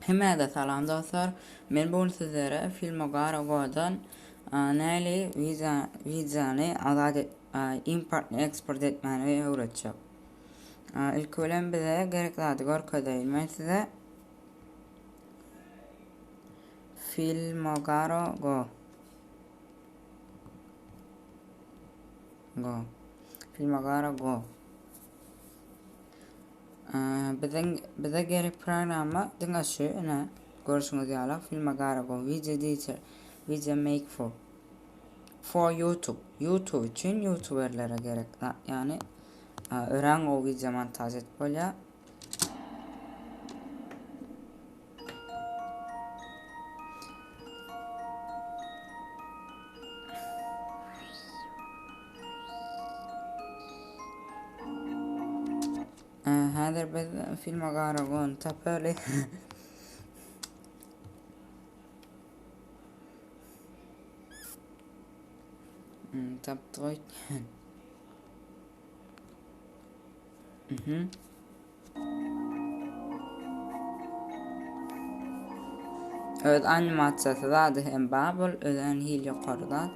Hemmäňize salam dostlar. Men bu gün sizlere Filmogara Go'dan näli wideony azat importny eksport etmäni öwretjek. Ilki bilen bize gerek zady görkezeýin men size. Filmogara Go. Go. Filmogara Go. Biziň bize gerek programma diňe şu ine görşüňiz ýaly Filmogara Go Video Editor Video Make for for YouTube YouTube üçin youtuberlere gerek ýagny örän gowy wideo montaž edip bolýar. Häzir biz Filmogaragon tapaly. Hmm, tapdyk öýtýän. Mhm. Öz animasiýasy zady hem bar bul özän hil ýokary zat.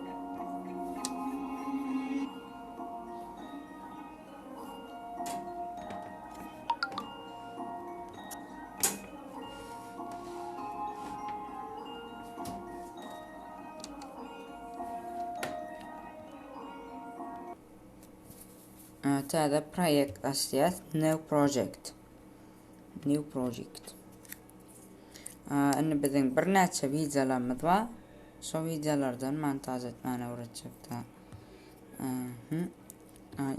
Täze proýekt açýas. New project. New project. Indi biziň birnäçe wideolarymyz bar. Şo wideolardan montaž etmäni öwretjek.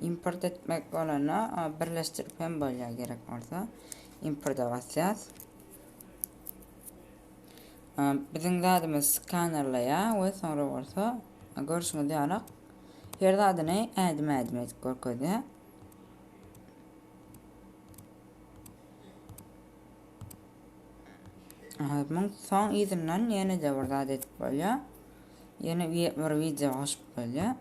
Import etmek bolanda birleşdirip hem bolýar gerek bolsa. Importa basýas. Biziň zadymyz skanerleýär we soňra bolsa görşüňiz ýaly her zadyny ädim-ädim edip görkezýär. Muň soň yzyndan ýene-de bir zat edip bolýar. Ýene bir wideo goşup bolýar.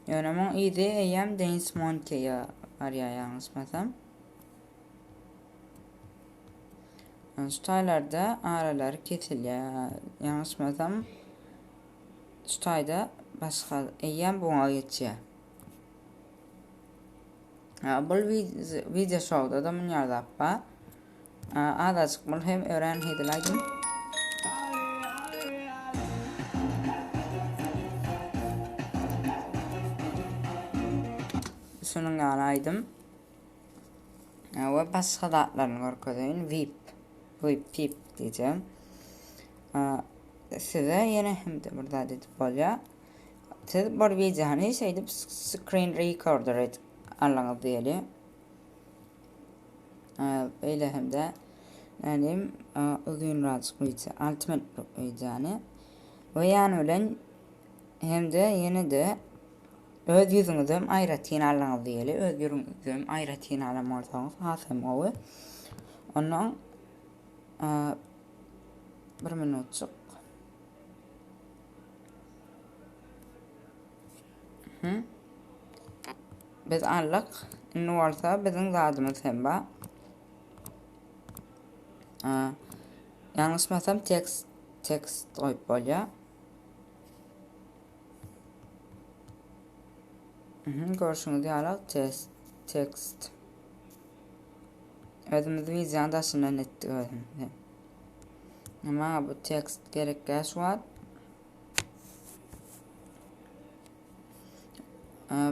Ýöne muň yzy eýýäm Dance Monkey-e barýar ýalňyşmasam. Şu taýlarda aralary kesilýär. Ýalňyşmasam şu taýda başga eýýäm buňa geçýär. Bu wideo şowda da munýar zat bar. Azajyk bul hem örän hezil aýdym. Şunuň ýaly aýdym. We başga zatlaryny görkezeýin. VIP. VIP pip diýeceğim. Size ýene hem de bir zat edip bolýar. Siz bir wideony şeýdip screen recorder edip aldyňyz diýeli. Beýle hem de nädeyim uzynrajyk wideo, 6 minutlyk wideony we ýany bilen hem de ýene de öz ýüzüňizi hem aýratyn aldyňyz diýeli. Öz ýüzüňizi hem aýratyn alan bolsaňyz has hem gowy. Ondan bir minutjyk. Hı. Biz aldyk. Indi bolsa biziň zadymyz hem bar. Ýalňyşmasam tekst tekst goýup bolýar. Mhm, görşüňiz ýaly test tekst. Özümiz wideonyň daşyndan etdik özümiz. Maňa bu tekst gerek däl şu wagt.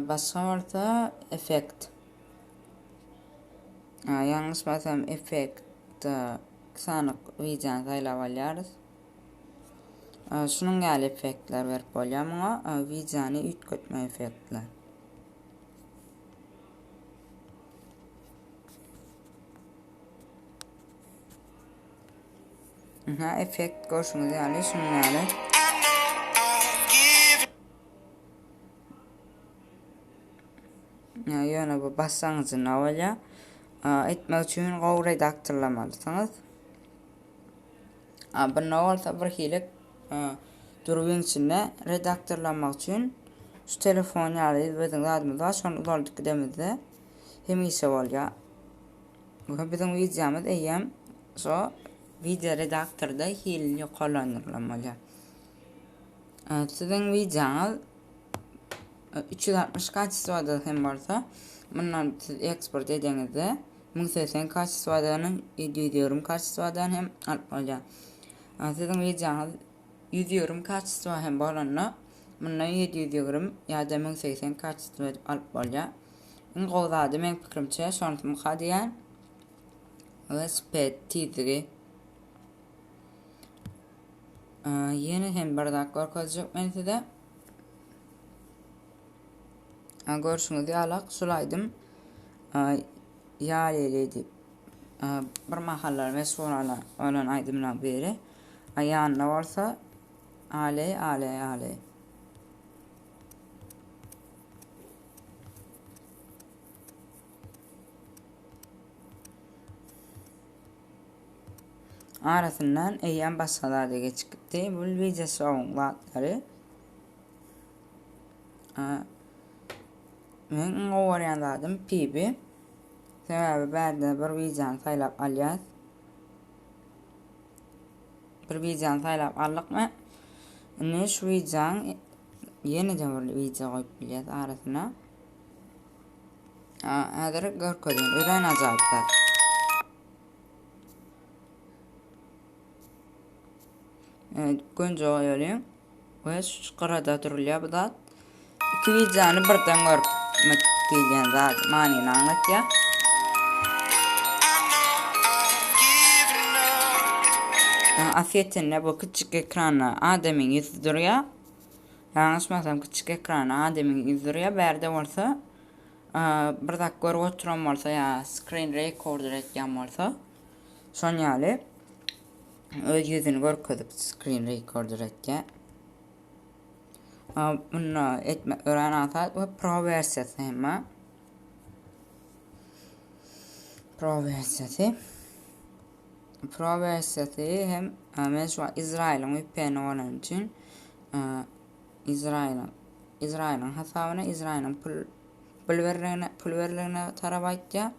Başga bolsa effekt. Ýalňyşmasam effekt sanyk wideony saýlap alýarys. Şunuň ýaly effektler berip bolýar muňa. Wideony üýtgetme effektler. Aha, effekt görşüňiz ýaly şunuň ýaly. Ýöne bu başlangyjynda bolýar. Etmek üçin gowy redaktorlamalysyňyz. Bunda bolsa bir hili dürbüň içinde redaktorlamak üçin şu telefon ýaly biziň zadymyz bar, şony uzaldyp gidemizde hemişe bolýar. We biziň wideomyz eýýäm şo wideo redaktorda hilini ýokarlandyrylan bolýar. Siziň wideoňyz 360 kaçestwada hem bolsa, mundan siz eksport edeňizde 1080 kaçestwadan hem 720 kaçestwadan hem alyp bolýar. Siziň wideoňyz 120 kaçestwa hem bolanda, mundan 720 ýa-da 1080 kaçestwa edip alyp bolýar. Iň gowy zady meň pikirimçe şonsumyka diýýän. Welosiped tizligi. Ýene hem bir zat görkezjek men size. Görşüňiz ýalak şul aýdym Ýalili diýip bir mahallar meşhur bolan aýdymlaryň biri. Ýanynda bolsa Aleý aleý aleý. Arasyndan eýýäm başga zada geçip gitdi. Bu wideo şowuň zatlary. Men iň gowy görýän zadym PB. Sebäbi bärde bir wideony saýlap alýas. Bir wideony saýlap aldykmy? Indi şu wideonyň ýene-de bir wideo goýup bilýäs arasyna. Häzir görkezýän örän ajaýyp zat. Evet, gönje goýalyň. We şu gyrada durulýar bu zat. Iki wideony birden görmek diýilýän zat manyny aňlatýar. Asýetinde bu kiçijik ekranda adamyň ýüzi durýar. Ýalňyşmasam kiçijik ekranda adamyň ýüzi durýar. Bärde bolsa bir zat görüp oturan bolsa ýa screen recorder etýän bolsa şon ýaly öz ýüzüni görkezip screen recorder etýär. Munda etmek örän aňsat we pro wersiýasy hem bar. Pro wersiýasy. Pro wersiýasy hem men şu wagt Izrailiň VPN-i bolany üçin Izrailiň Izrailiň hasabyna Izrailiň pul pul berligine pul berligine tarap aýtýar.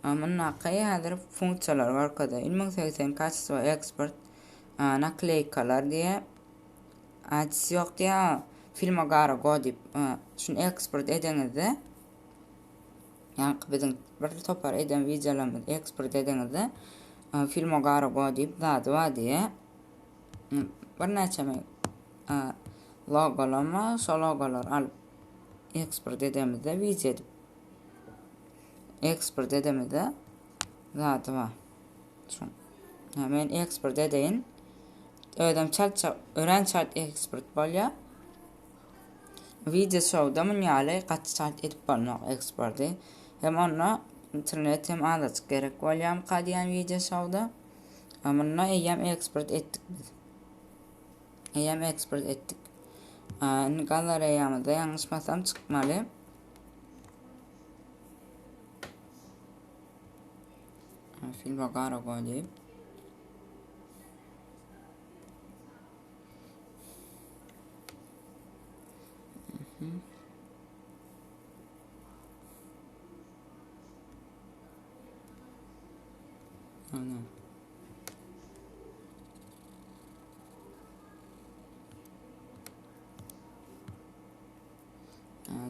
Mundaky häzir funksiýalary görkezýär. 1080 kaçestvo eksport nakleýkalar diýýär. Ads ýok diýýär. Filmogara go diýip, şuny eksport edeňizde, ýaňky biziň bir topar eden wideolarymyzy eksport edeňizde, Filmogara go diýip zady bar diýýär. Birnäçe logolar bar, şo logolary alyp eksport edemizde wideo edip eksport edemizde zady bar. Şu. Men eksport edeýin. Özem çalt örän çalt eksport bolýar. Video showda mun ýaly gaty çalt edip bolmak eksporty. Hem onda internet hem azajyk gerek bolýarmyka diýen video showda. Munda eýýäm eksport etdik biz. Eýýäm eksport etdik. Indi galereýamyzda ýalňyşmasam çykmaly. Filmogara go diýip. Mhm. Ana.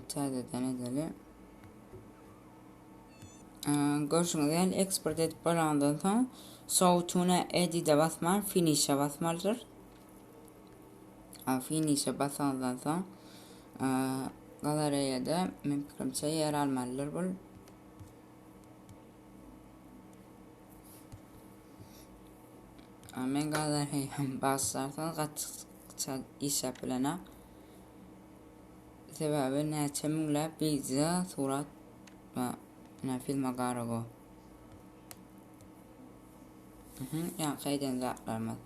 Täzeden edeli. Görşüňiz ýaly eksport edip bolandan soň Show Tune Edit-e basman Finish-e basmalydyr. Finish-e basandan soň galereýada men pikirimçe ýer almalydyr bul. Men galereýam bagyşlarsyňyz gaty çalt işläp bilenok. Sebäbi näçe müňläp wideo, surat we ine filmogara go. Mhm, ýaňky eden zatlarymyz.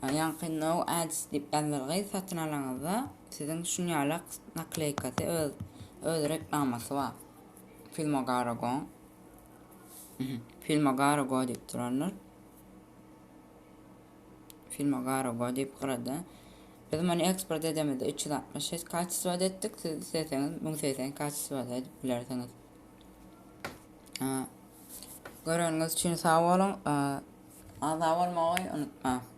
Ýaňky no ads diýip ýazylgy satyn alaňyzda siziň şun ýaly nakleýkasy öz öz reklamasy bar. Filmogara go. Mhm, filmogara go diýip durandyr. Filmogara go diýip gyrada. Biz muny eksport edemizde 360 3 etdik. Siz isleseňiz 1080 kaçestwoda edip bilersiňiz. Göreniňiz üçin sag boluň. Agza bolmagy unutmaň.